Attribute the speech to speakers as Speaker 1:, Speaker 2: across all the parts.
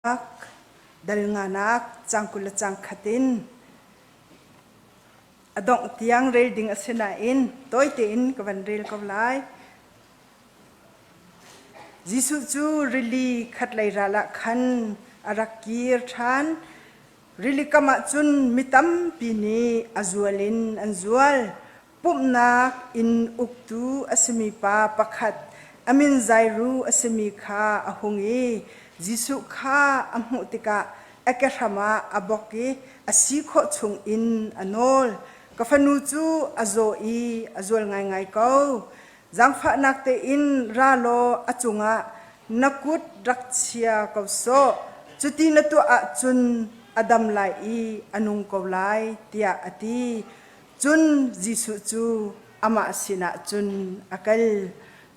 Speaker 1: Dal nganak caang 20 le caang khat in a dongh tiang rel ding a si nain tawi tein ka van rel ko lai. Jesuh cu rili khatlei ral ah khan a rak kir ṭhan. Rili kam ah cun mi tampi nih a zual in an zual. Pumhnak inn uktu a simi pa pakhat a min Jairu a simi kha a hung i Jesuh kha a hmuh tikah a kehram ah a bawk i a si khawh chung in a nawl. Ka fanu cu a zaw i a zual ngaingai ko. Zaangfahnak tein ra law a cungah na kut rak chia ko sawh. Cuti na tuah ahcun a dam lai i a nung ko lai, tiah a ti. Cun Jesuh cu amah sinah cun a kal.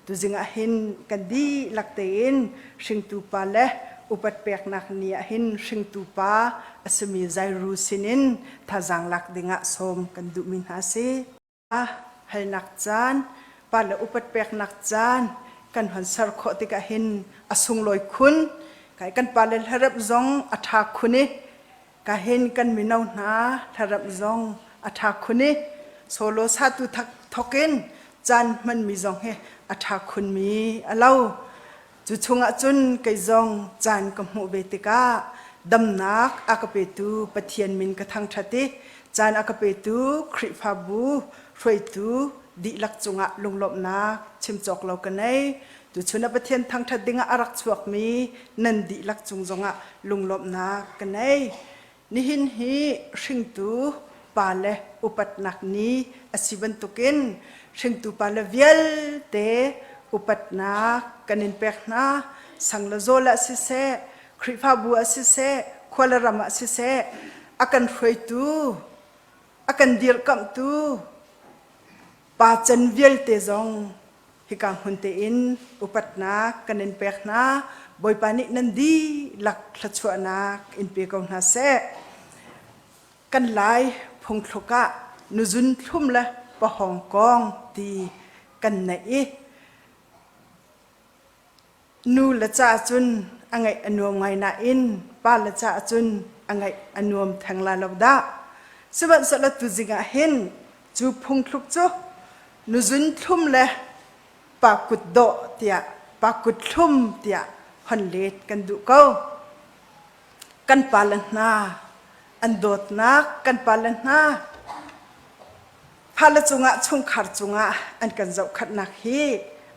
Speaker 1: Tuzing ah hin kan dihlak tein hringtu pa le upat peknak ni ah hin hringtu pa a simi Jairu sinin thazaang lak dingah sawm kan duhmi hna si. Halnak caan, pa le upat peknak caan kan hon ser khawh tikah hin a sunglawi khun. Kai kan pa le hlarep zong a ṭha khun i Ka hin kan mino hna hlaremh zong a ṭha khun i solo satu thok in caan hmanmi zong hi a ṭha khunmi a lo. Cu chungah cun kei zong caan ka hmuh ve tikah damnak a ka petu Pathian min ka thangṭhat i caan a ka petu Khrihfabu hruaitu dihlak cungah lunglawmhnak chim cawk lo ka nei. Tuchun ah Pathian thangṭhat dingah a rak chuakmi nan dihlak cung zongah lunglawmhnak ka nei. Nihin hi hringtu pa le upatnak ni a si bantukin hringtu pa le vialte upatnak kan in pek hna. Sang le zawl ah siseh, Khrihfabu ah siseh, khua le ram ah siseh, a kan hruaitu, a kan dirkamhtu pa can vialte zong hika hmun tein upatnak kan in pek hna. Bawipa nih nan dihlak thluachuahnak in pe ko hna seh. Kan Lai phungthluk ah nuzun thlum le pahawng kong ti kan neih i Nu le ca cun a ngaih a nuam ngai nain pa le ca cun a ngaih a nuam theng lai lo dah. Sihmanhsehlaw tuzing ah hin cu phungthluk cu nuzun thlum le pa kut dawh tiah pa kut thlum tiah hon let kan duh ko. Kan pale hna an dawtnak kan pale hna Fale cungah chungkhar cungah an kan zohkhanhnak hi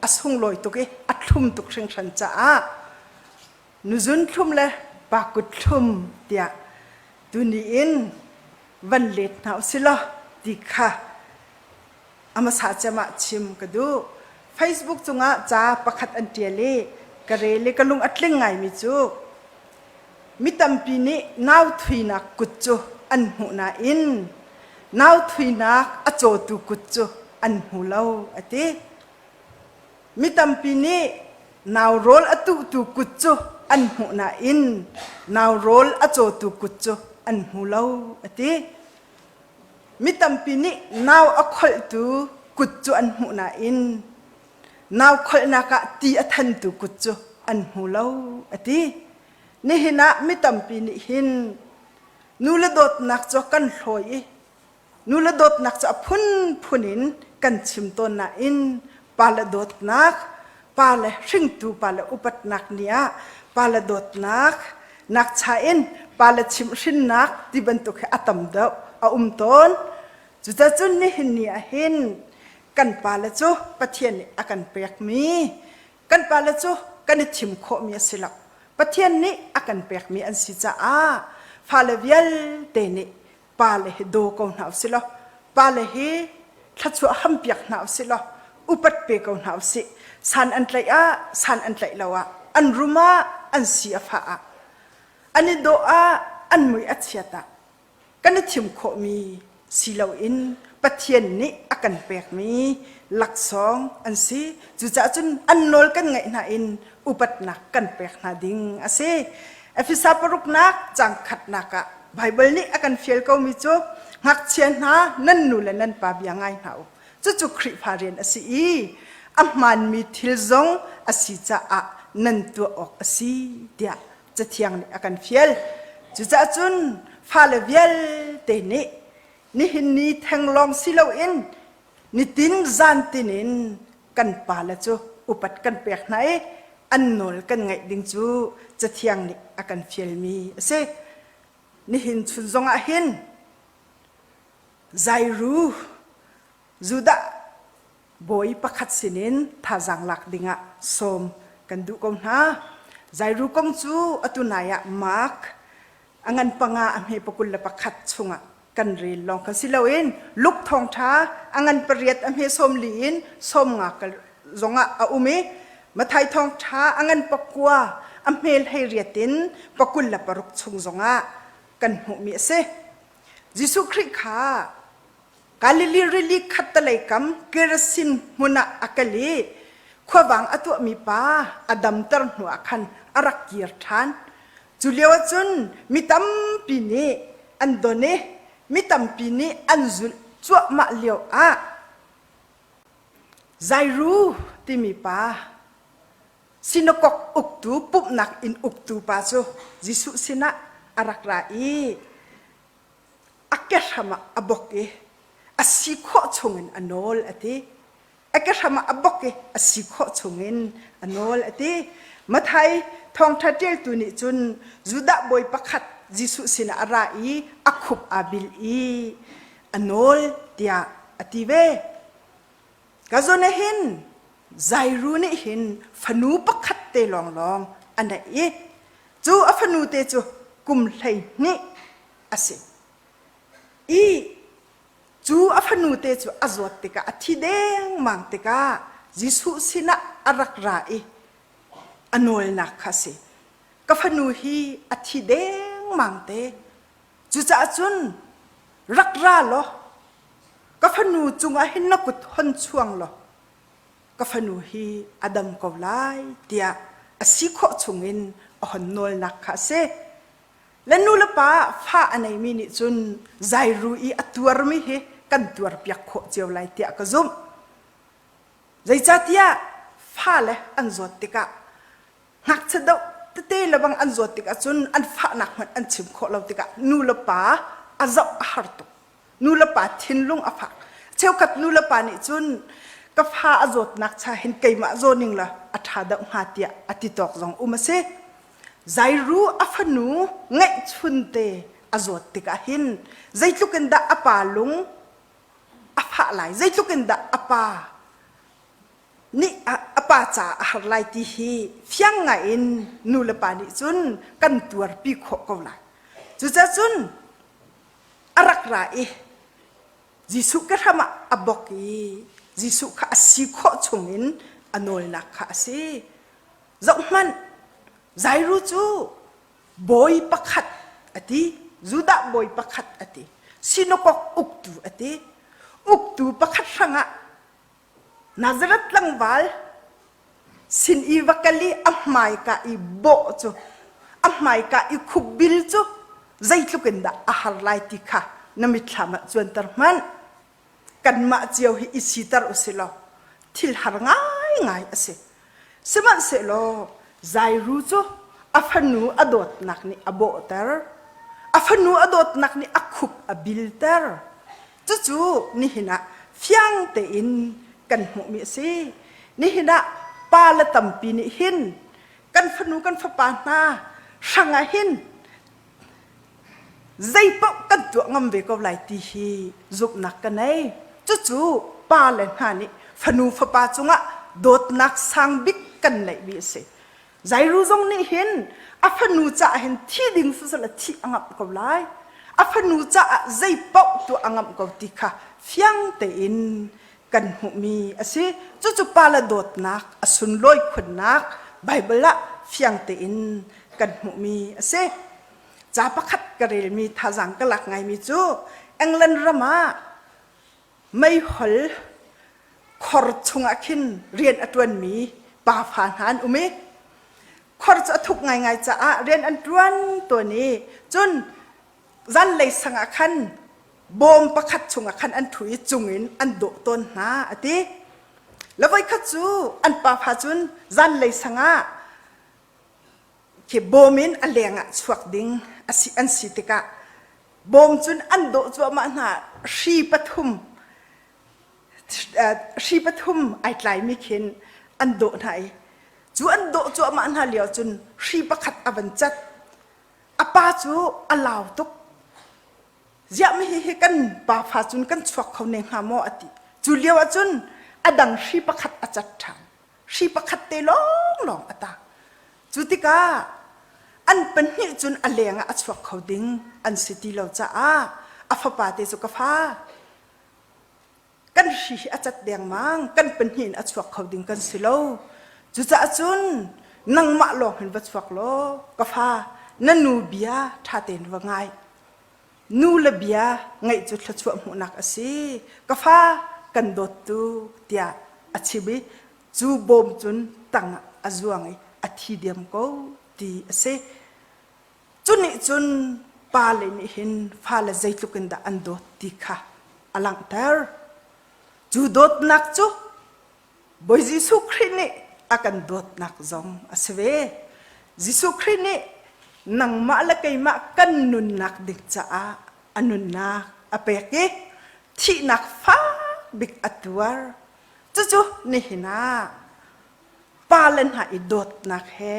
Speaker 1: a sunglawi tuk i a thlum tuk hringhran caah nuzun thlum le pa kut thlum tiah tuni in van let hna usilaw ti kha a hmasa cem ah chim ka duh. Facebook cungah ca pakhat an ṭial i ka rel i ka lung a tling ngaimi cu Mi tampi nih nau thuinak kut cu an hmuh nain nau thuinak a cawtu kut cu an hmu lo a ti. Mi tampi nih nau rawl a tuhtu kut cu an hmuh nain nau rawl a cawtu kut cu an hmu lo a ti. Mi tampi nih nau a kholhtu kut cu an hmuh nain Nau kholhnak ah ti a thantu kut cu an hmu lo a ti. Nihin ah mi tampi nih hin nu le dawtnak cu kan hlawi i nu le dawtnak cu a phunphun in kan chim tawn nain pa le dawtnak, pa le hringtu pa le upatnak ni ah pa le dawtnak nakcha in pa le chimhhrinnak ti bantuk hi a tam deuh a um tawn. Cucacun nihin ni ah hin kan pale cu Pathian nih a kan pekmi kan pale cu kan i thim khawhmi a si lo Pathian nih a kan pekmi an si caah fale vialte nih pale hi daw ko hna usih law pale hi thluachuah hampiak hna usih law upat pe ko hna usih san an tlaih ah san an tlaih lo ah an rum ah an si a fah ah an i dawh ah an mui a chiat ah kan i thim khawhmi si loin Pathian nih a kan pekmi laksawng an si. Cucaah cun an nawl kan ngaih hna in upatnak kan pek hna ding a si. Efesa paruknak caang khatnak ah Baibal nih a kan fial komi cu ngakchia hna nan nu le nan pa bia ngai hna u. Cucu Khrihfa rian a si i a hmaanmi thil zong a si caah nan tuah awk a si tiah. Cathiang nih a kan fial. Cucaah cun fale vialte nih nihin ni theng lawng si loin nitin zantin in kan pale cu upat kan pek hna i an nawl kan ngaih ding cu Cathiang nih a kan fialmi a si. Nihin chun zongah hin Zairu Judah bawi pakhat sinin thazaang lak dingah sawm kan duh ko hna. Zairu kong cu atu nai ah Mark a ngan panga a hme pakul le pakhat chungah kan rel lawng kan si loin Luke thawngṭha a ngan pariat a hme sawm li in sawm nga zongah a um i Mathai thawngṭha a ngan pakua a hmel hei riat in pakul le paruk chung zongah kan hmuhmi a si. Jesuh Khrih kha Galilee rili khattalei kam Gerasin hmun ah a kal i khuavang a tuahmi pa a damter hnuah khan a rak kir ṭhan. Cu lio ah cun mi tampi nih an don i mi tampi nih an zulh cuahmah lioah Jairu timi pa sinakok uktu pumhnak inn uktu pa cu Jesuh sinah a rak ra i a kehram ah a bok i a si khawh chungin a nawl a ti. A kehram ah a bok i a si khawh chungin a nawl a ti. Mathai thawngṭha ṭialtu nih cun Judah bawi pakhat Jesuh sinah a ra i a khup aa bil i a nawl tiah a ti ve. Ka zawn ah hin Jairu nih hin fanu pakhat te lawnglawng a neih i cu a fanu te cu kum 12 a si. I cu a fanu te cu a zawt tikah a thi dengmang tikah Jesuh sinah a rak ra i a nawlnak kha a si. Ka fanu hi a thi dengmang te. Cucaah cun rak ra law ka fanu cungah hin na kut hon chuang law ka fanu hi a dam ko lai tiah a si khawh chungin a hon nawlnak kha a si. Le nu le pa fa a neimi nih cun zairu i a tuarmi hi kan tuarpiak khawh cio lai tiah ka zumh. Zeicahtiah fale an zawt tikah ngakchia deuh tete lebang an zawt tikah cun an fahnak hmanh an chim khawh lo tikah nu le pa a zoh a har tuk. Nu le pa thinlung a fak. Cheukhat nu le pa nih cun ka fa a zawtnak cha hin keimah zaw ning la a ṭha deuh hnga tiah a ti tawk zong um a si. Zairu a fanu ngeihchunte a zawt tikah hin zeitluk in dah a pa lung a fah lai, zeitluk in dah a pa nih a pa caah a har lai ti hi fiang ngai in nu le pa nih cun kan tuarpi khawh ko lai. Cucaah cun a rak ra i Jesuh ke hram ah a bok i Jesuh kha a si khawh chungin a nawlnak kha a si. Zohhmanh, Jairu cu bawi pakhat a ti, Judah bawi pakhat a ti, sinakok uktu a ti. Uktu pakhat hrangah Nazareth tlangval sin i va kal i a hmaika i bawh cu, a hmaika i khupbil cu zeitluk in dah a har lai ti kha na mitthlam ah cuanter hmanh. Kanmah cio hi i siter u si law thil har ngaingai a si. Sihmanhsehlaw Jairu cu a fanu a dawtnak nih a bawhter. A fanu a dawtnak nih a khup a bilter. Cucu nihin ah fiang tein kan hmuhmi a si. Nihin ah pa le tampi nih hin kan fanu kan fapa hna hrang ah hin zeipaoh kan tuah ngam ve ko lai ti hi zumhnak ka nei. Cucu pa le hna nih fanu fapa cungah dawtnak sang bik kan neihmi a si. Jairu zong nih hin a fanu caah hin thi ding siseh thih a ngamh ko lai. A fanu caah zeipaoh tuah a ngamh ko ti kha fiang tein kan hmuhmi a si. Cucu pa le dawtnak a sunlawi khunnak Baibal ah fiang tein kan hmuhmi a si. Ca pakhat ka relmi thazaang ka lak ngaimi cu England ram ah meihol khor chungah khin rian a ṭuanmi pafa hna an um i khor cu a thuk ngaingai caah rian an ṭuan tawn i cun zanlei sang ah khan bawm pakhat chungah khan an ṭhu i cungin an dawh tawn hna a ti. Le voikhat cu an pafa cun zanlei sang ah. Khi bawm in a leng ah chuak ding a si an si tikah bawm cun an dawh cuahmah hna hri pathum hri pathum ai tlaimi khin an dawh hna i cu an dawh cuahmah hna lio cun hri pakhat a van cat. A pa cu a lau tuk. Ziah mi hihi kan pafa cun kan chuak kho ne hnga maw a ti. Cu lio ah cun a dang hri pakhat a cat ṭhan. Hri pakhat te lawnglawng a tang. Cu tikah an pahnih cun a leng ah a chuak kho ding an si ti lo caah a fapa te cu ka fa kan hri hi a cat dengmang kan pahnih in a chuak kho ding kan si lo. Cucaah cun nangmah lawng hin va chuak law ka fa na nu bia ṭha tein va ngai. Nu le bia ngaih cu thluachuah hmuhnak a si. Ka fa kan dawt tuk tiah a chim i cu bawm cun tang ah a zuang i a thi diam ko ti a si. Cu nih cun pale nih hin fale zeitluk in dah an dawt ti kha a langhter. Cu dawtnak cu Bawi Jesuh Khrih nih a kan dawtnak zong a si ve. Jesuh Khrih nih nangmah le keimah kan nunnak ding caah a nunnak a pek i thihnak fak bik a tuar. Cucu nihin ah pale hna i dawtnak he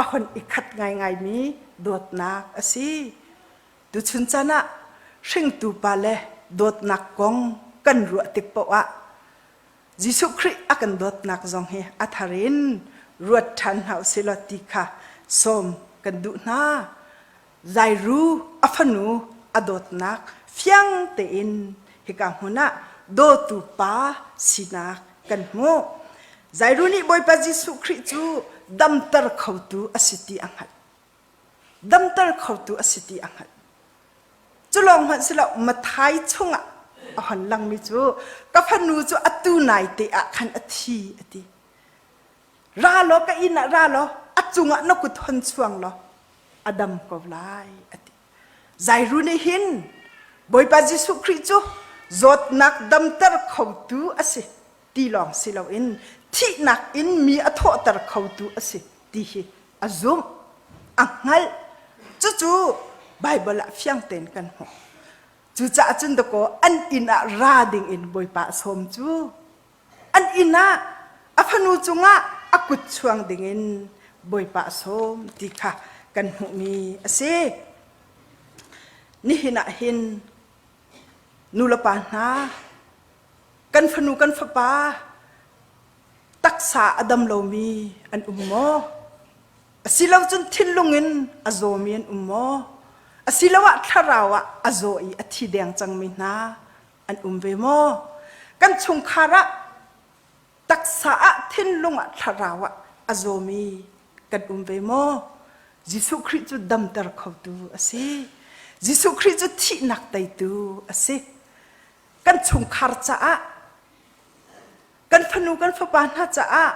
Speaker 1: a hon i khat ngaingaimi dawtnak a si. Tuchun caan ah hringtu pale dawtnak kong kan ruah tik paoh ah Jesuh Khrih a kan dawtnak zong hi a thar in ruat ṭhan hna usih law ti kha sawm kan duh hna. Zairu a fanu a dawtnak fiang tein hika hmun ah dawtu pa sinak kan hmuh. Zairu nih Bawipa Jesuh Khrih cu damter khotu a si ti a hngalh. Damter khotu a si ti a hngalh. Cu lawng hmanh si lo Mathai chungah a hon langmi cu ka fanu cu atu nai te ah khan a thi a ti. Ra law ka inn ah ra law a cungah na kut hon chuang law a dam ko lai a ti. Zairu nih hin Bawipa Jesuh Khrih cu zawtnak damter khotu a si ti lawng si loin thihnak in mi a thawhter khotu a si ti hi a zumh, a hngalh. Cucu Baibal ah fiang tein kan hmuh. Cucaah cun dakaw an inn ah ra ding in Bawipa a sawm cu. An inn ah a fanu cungah a kut chuang ding in Bawipa a sawm ti kha kan hmuhmi a si. Nihin ah hin nulepa hna kan fanu kan fapa taksa a dam lomi an um maw? Asilo cun thinlung in a zawmi an um maw? Asiloah thlarau ah a zaw i a thi deng cangmi hna an um ve maw? Kan chungkhar ah taksa ah thinlung ah thlarau ah a zawmi kan um ve maw? Jesuh Khrih cu damter khotu a si. Jesuh Khrih cu thihnak teitu a si. Kan chungkhar caah kan fanu kan fapa hna caah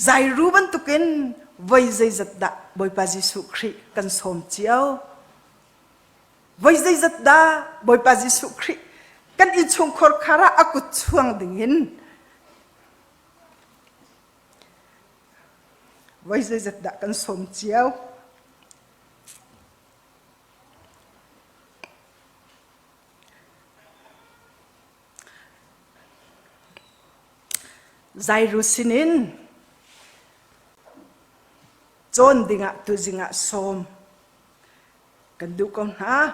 Speaker 1: zairu bantukin voi zeizat dah Bawipa Jesuh Khrih kan sawm cio voi zeizat dah Bawipa Jesuh Khrih kan innchungkhar khar ah a kut chuang dingin voi zeizat dah kan sawm cio Zairu sinin cawn dingah tuzing ah sawm kan duh ko hna.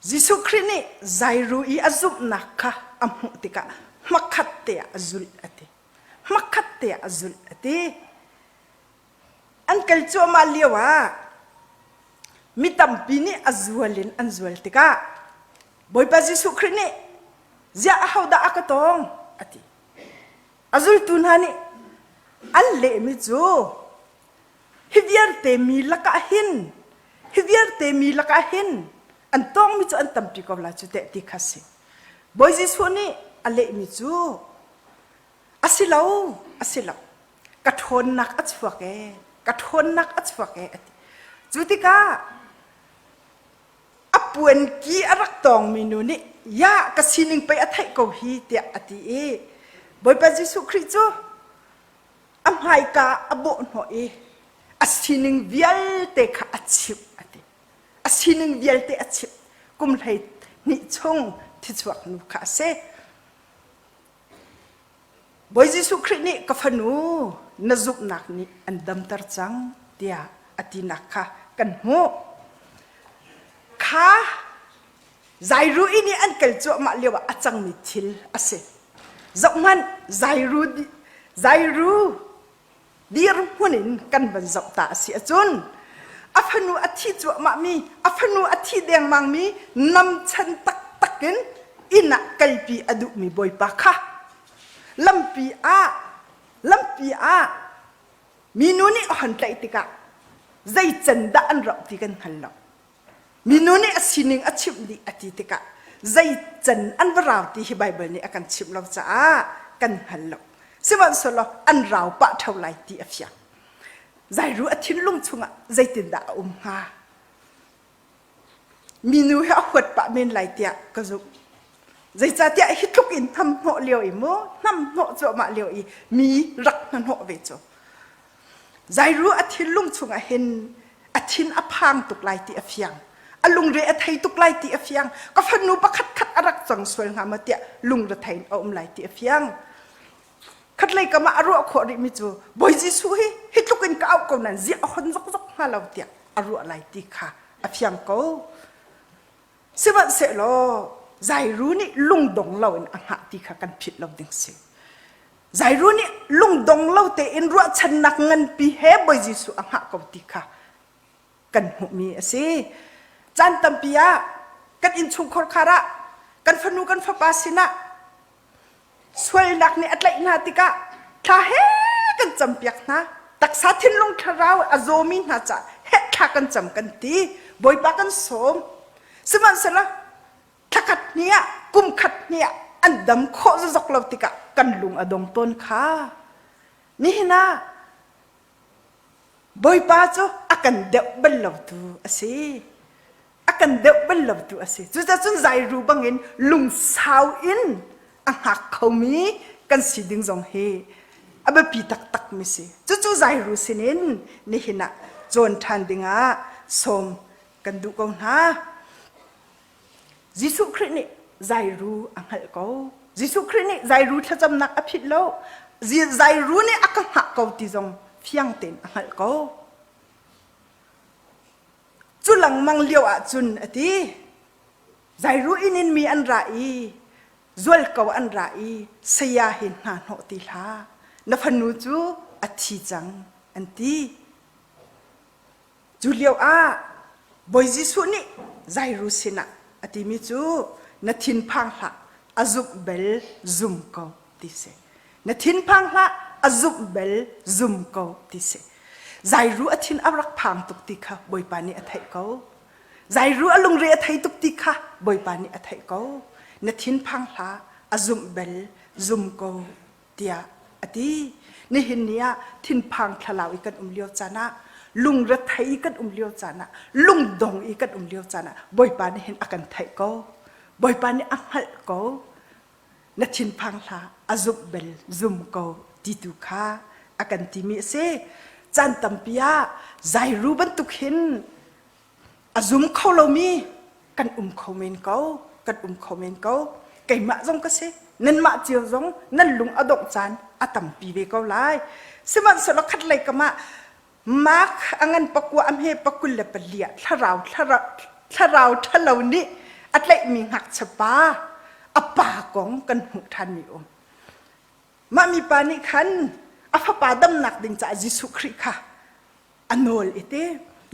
Speaker 1: Jesuh Khrih nih Zairu i a zumhnak kha a hmuh tikah hmakhat te ah a zulh a ti. Hmakhat te ah a zulh a ti. An kal cuahmah lio ah mi tampi nih a zual in an zual tikah Bawipa Jesuh Khrih nih ziah ahodah a ka tawng a ti. A zultu hna nih an lehmi cu hi vialte mi lakah hin hi vialte mi lakah hin an tawngmi cu an tampi ko lai cu teh ti kha si. Bawi Jesuh nih a lehmi cu a si lo a si lo ka ṭhawnnak a chuak ee ka ṭhawnnak a chuak ee a ti. Cu tikah a puanki a rak tawngmi nu nih ya ka sining pei a theih ko hi tiah a ti i Bawipa Jesuh Khrih cu a hmaika a bawh hnawh i A sining vialte kha a chimh a ti. A sining vialte a chimh. Kum 12 chung thichuak nu kha a si. Bawi Jesuh Khrih nih ka fanu na zumhnak nih an damter cang tiah a tinak kha kan hmuh. Kha Zairu inn i an kal cuahmah lioah a cangmi thil a si. Zohhmanh, Zairu, Zairu dirhmun in kan van zoh ta a si ahcun a fanu a thi cuahmahmi, a fanu a thi dengmangmi namchan taktak in inn ah kalpi a duhmi Bawipa kha lampi ah lampi ah minu nih a hon tlaih tikah zei can dah an rauh ti kan hngal lo. Minu nih a sining a chimh dih a ti tikah zei can an va rau ti hi Baibal nih a kan chimh lo caah kan hngal lo. Sihmanhsehlaw an rau pah ṭheo lai ti a fiang. Zairu a thinlung chungah zeitindah a um hnga? Minu hi a huat pah men lai tiah ka zumh. Zeicahtiah hi tluk in hnamhnawh lio i mu, hnamhnawh cuahmah lio i mi rak hnahnawh ve cu. Zairu a thinlung chungah hin a thin a phang tuk lai ti a fiang. A lungre a thei tuk lai ti a fiang. Ka fanu pakhat khat a rak cang sual hnga maw tiah lungrethei in a um lai ti a fiang. Khatlei kam ah a ruah khawh rihmi cu Bawi Jesuh hi hi tluk in ka auh ko nain ziah a hon zokzok hnga lo tiah a ruah lai ti kha a fiang ko. Sihmanhsehlaw Zairu nih lungdong loin a hngah ti kha kan philh lo ding si. Zairu nih lungdong lo tein ruahchannak nganpi he Bawi Jesuh a hngah ko ti kha kan hmuhmi a si. Caan tampi ah kan innchungkhar khar ah kan fanu kan fapa sinah sualnak nih a tlaih hna tikah thla he kan campiak hna. Taksa thinlung thlarau a zawmi hna caah heh thla kan cam kan ti. Bawipa kan sawm. Sihmanhsehlaw thlakhat hni ah kum khat hni ah an dam khawh zozok lo tikah kan lung a dong tawn kha nihin ah Bawipa cu a kan deuh bal lo tu a si a kan deuh bal lo tu a si cucaah cun zairu bangin lungsau in a hngak khomi kan si ding zong hi a biapi taktak mi si cucu zairu sinin nihin ah cawn ṭhan dingah sawm kan duh ko hna Jesuh Khrih nih Zairu a hngalh ko. Jesuh Khrih nih Zairu thlacamnak a philh lo. Zairu nih a ka hngah ko ti zong fiang tein a hngalh ko. Cu lengmang lio ahcun a ti. Zairu inn in mi an ra i zualko an ra i saya hi hna hnawh ti hlah. Na fanu cu a thi cang an ti. Cu lio ah Bawi Jesuh nih Jairu sinah a timi cu na thinphang hlah a zumh bel zum ko ti si. Na thinphang hlah a zumh bel zum ko ti si. Jairu a thin a rak phang tuk ti kha Bawipa nih a theih ko. Jairu a lungre a thei tuk ti kha Bawipa nih a theih ko. Na thinphang hlah a zumh bel zum ko tiah a ti. Nihin ni ah thinphang thlalau i kan um lio caan ah lungrethei i kan um lio caan ah lungdong i kan um lio caan ah Bawipa nih hin a kan theih ko. Bawipa nih a hngalh ko. Na thinphang hlah a zumh bel zum ko ti tu kha a kan timi a si. Caan tampi ah Zairu bantuk hin a zum kho lomi kan um kho men ko kan um kho men ko keimah zong ka si nanmah cio zong nan lung a dongh caan a tampi ve ko lai sihmanhsehlaw khat lei kam ah Mark a ngan pakua a hme pakul le pali ah thlarau thlarau thlarau ṭhalo nih a tlaihmi ngakchia pa a pa kong kan hmuh ṭhanmi um mah mipa nih khan a fapa damnak ding caah Jesuh Khrih kha a nawl i te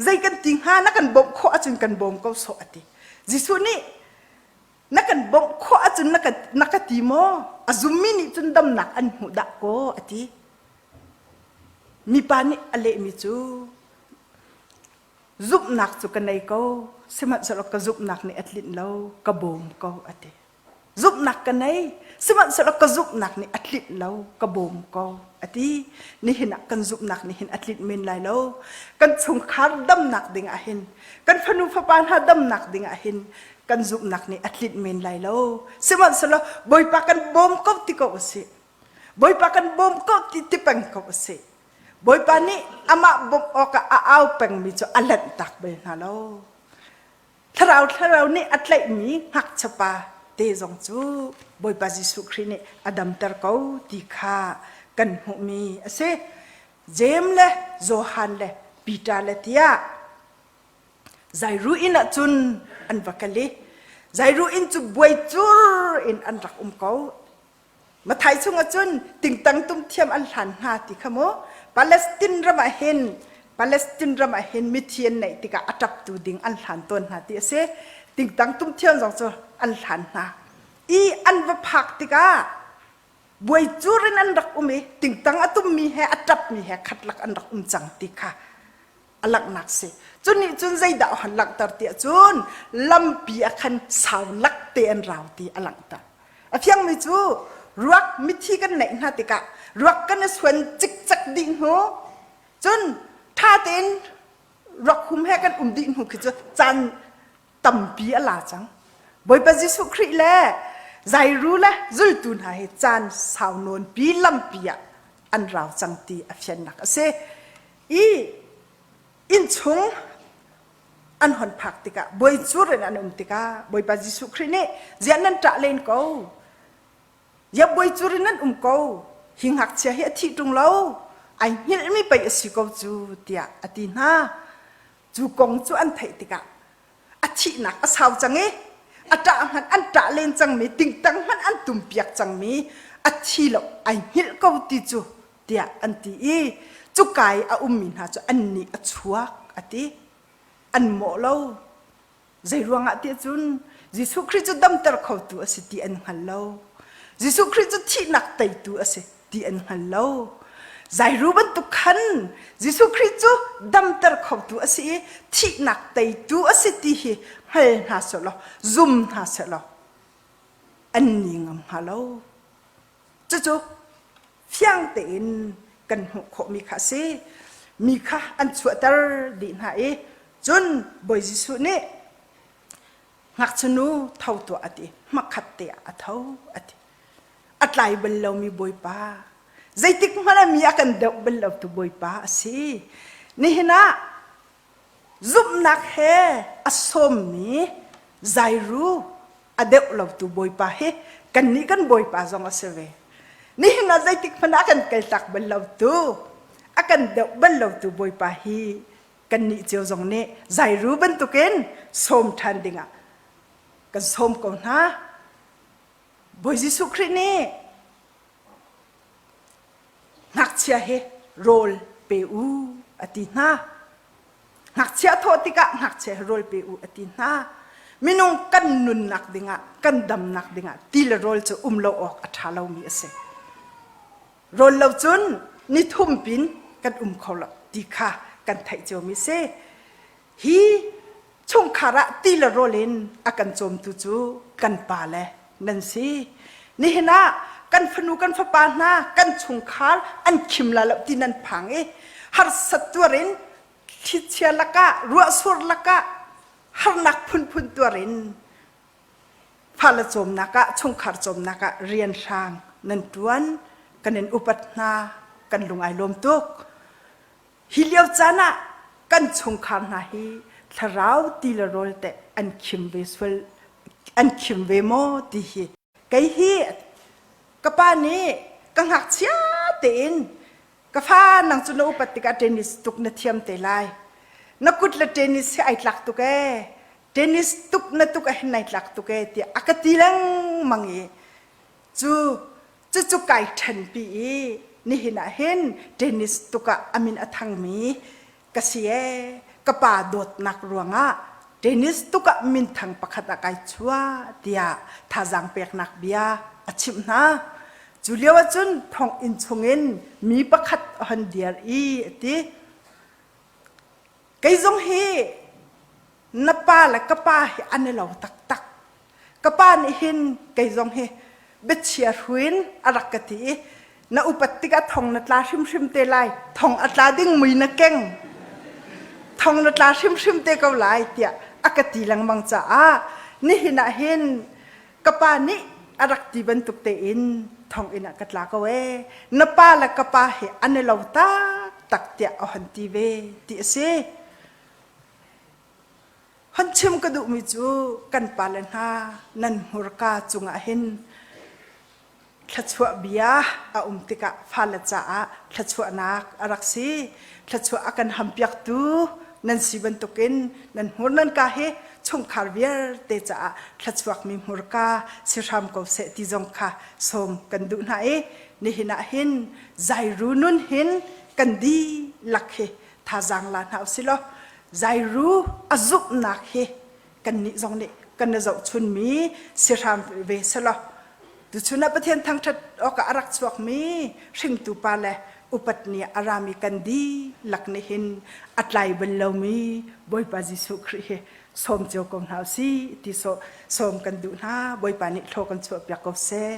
Speaker 1: zei kan ti hnga na kan bawmh khawh ahcun kan bawm ko sawh a ti Jesuh nih na kan bawmh khawh ahcun na ka, na ka ti maw a zummi nih cun damnak an hmuh dah kaw a ti mipa nih a lehmi cu zumhnak cu ka nei ko sihmanhsehlaw ka zumhnak nih a tlinh lo ka bawm ko a ti Zumhnak ka nei, sihmanhsehlaw ka zumhnak nih a tlinh lo, ka bawm ko, a ti. Nihin ah kan zumhnak nih hin a tlinh men lai lo. Kan chungkhar damnak ding ah hin, kan fanu fapa hna damnak ding ah hin, kan zumhnak nih a tlinh men lai lo. Sihmanhsehlaw Bawipa kan bawm ko ti ko usih. Bawipa kan bawm ko ti ti peng ko usih. Bawipa nih amah bawmh awkah a au pengmi cu a lanhtak bal hna lo. Thlarau thlarau nih a tlaihmi ngakchiapa te zong cu Bawipa Jesuh Khrih nih a damter ko ti kha kan hmuhmi a si. Jeim le Johan le Peter le tiah Zairu inn ah cun an va kal i Zairu inn cu buai cur in an rak um ko. Mathai chungah cun tingtang tum thiam an hlan hna ti kha mu. Palestine ram ah hin Palestine ram ah hin mithi an neih tikah a ṭaptu ding an hlan tawn hna ti a si. Tingtang tum thiam zong cu an hlan hna. I an va phak tikah buai cur in an rak um i tingtang a tummi he a ṭapmi he khatlak an rak um cang ti kha a langhnak si. Cu nih cun zeidah a hon langhter tiah cun lampi ah khan sau lak te an rau ti a langhter. A fiangmi cu ruak mithi kan neih hna tikah ruak kan i suan cikcek dih hnu cun ṭha tein ruak hum he kan um dih hnu khi cu caan tampi a la cang. Bawipa Jesuh Khrih le Zairu le zultu hna hi caan sau nawnpi lampi ah an rau cang ti a fiannak a si. I innchung an hon phak tikah bawi cur in an um tikah Bawipa Jesuh Khrih nih ziah nan ṭah len ko ziah bawi cur in nan um ko hi ngakchia hi a thih ṭung lo ai hngilhmi pei a si ko cu tiah a ti hna cu kong cu an theih tikah a thihnak a sau cang i a ṭah hmanh an ṭah len cangmi tingtang hmanh an tumpiak cangmi a thi lo ai hngilh ko ti cu tiah an ti i cuka i a ummi hna cu an nih a chuak a ti. An mawh lo. Zeiruangah tiah cun Jesuh Khrih cu damter khotu a si ti an hngal lo. Jesuh Khrih cu thihnak teitu a si ti an hngal lo. Zairu bantuk khan Jesuh Khrih cu damter khotu a si i thihnak teitu a si ti hi hngal hna sehlaw zum hna sehlaw an ni ngam hnga lo. Cucu fiang tein kan hmuh khawhmi kha a si. Mi kha an chuahter dih hna i cun Bawi Jesuh nih ngakchia nu tho tuah a ti. Hmakhat te ah a tho a ti. A tlai bal lomi Bawipa, zeitik hmanh ah mi a kan deuh bal lo tu Bawipa a si. Nihin ah zumhnak he a sawmmi Zairu a deuh lotu Bawipa hi kannih kan Bawipa zong a si ve. Nihin ah zeitik hmanh ah a kan kaltak bal lotu, a kan deuh bal lotu Bawipa hi kannih cio zong nih Zairu bantukin sawm ṭhan dingah kan sawm ko hna. Bawi Jesuh Khrih nih ngakchia hi rawl pe u a ti hna. Ngakchia thawh tikah ngakchia hi rawl pe u a ti hna. Minung kan nunnak dingah, kan damnak dingah ti le rawl cu um lo awk a ṭha lomi a si. Rawl lo cun ni thum pin kan um kho lo ti kha kan theih ciomi si. Hi chungkhar ah ti le rawl in a kan cawmtu cu kan pa le nan si. Nihin ah kan fanu kan fapa hna kan chungkhar an khim la lo ti nan phang i harsat tuar in thlichia lakah ruahsur lakah harnak phunphun tuar in fale cawmnak ah chungkhar cawmnak ah rian hrang nan tuan kan in upat hna kan lung ai lawm tuk. Hi lio caan ah kan chungkhar hna hi thlarau ti le rawl teh an khim ve sual an khim ve maw ti hi kei hi ka pa nih ka ngakchia tein ka fa nang cu na upat tikah tennis tuk na thiam te lai na kut le tennis hi ai tlak tuk ee tennis tuk na tuk ah hin nai tlak tuk ee tiah a ka ti lengmang i cu Cucu kai ṭhenpi i nihin ah hin tennis tuk ah a min a thangmi ka si ee. Ka pa dawtnak ruangah tennis tuk ah minthang pakhat ah kai chuah tiah thazaang peknak bia a chimh hna. Cu lio ahcun thonginn chungin mi pakhat a hon dir i a ti. Kei zong hi na pa le ka pa hi an i lo taktak. Ka pa nih hin kei zong hi biachia hruin a rak ka ti i na upat tikah thong na tla hrimhrim te lai thong a tla ding mui na keng thong na tla hrimhrim te ko lai tiah a ka ti lengmang caah nihin ah hin ka pa nih a rak ti bantuk tein thonginn ah ka tla ko ee na pa le ka pa hi an i lo tak. taktak tiah a hon ti ve ti a si. Hon chim ka duhmi cu kan pale hna nan hmurka cungah hin thluachuah bia a um tikah fale caah thluachuahnak a rak si. Thluachuah a kan hampiaktu nan si bantukin nan hmur nan ka hi chungkhar vialte caah thluachuakmi hmurka si hram ko seh ti zong kha sawm kan duh hna i nihin ah hin zairu nun hin kan dihlak hi thazaang la hna usih law zairu a zumhnak hi kannih zong nih kan na zohchunmi si hram ve selaw tuchun ah Pathian thangṭhat awkah a rak chuakmi hringtu pa le upat ni a rami kan dihlak nih hin a tlai bal lomi Bawipa Jesuh Khrih hi sawm cio ko hna usih ti sawm kan duh hna Bawipa nih thlaw kan chuahpiak ko seh.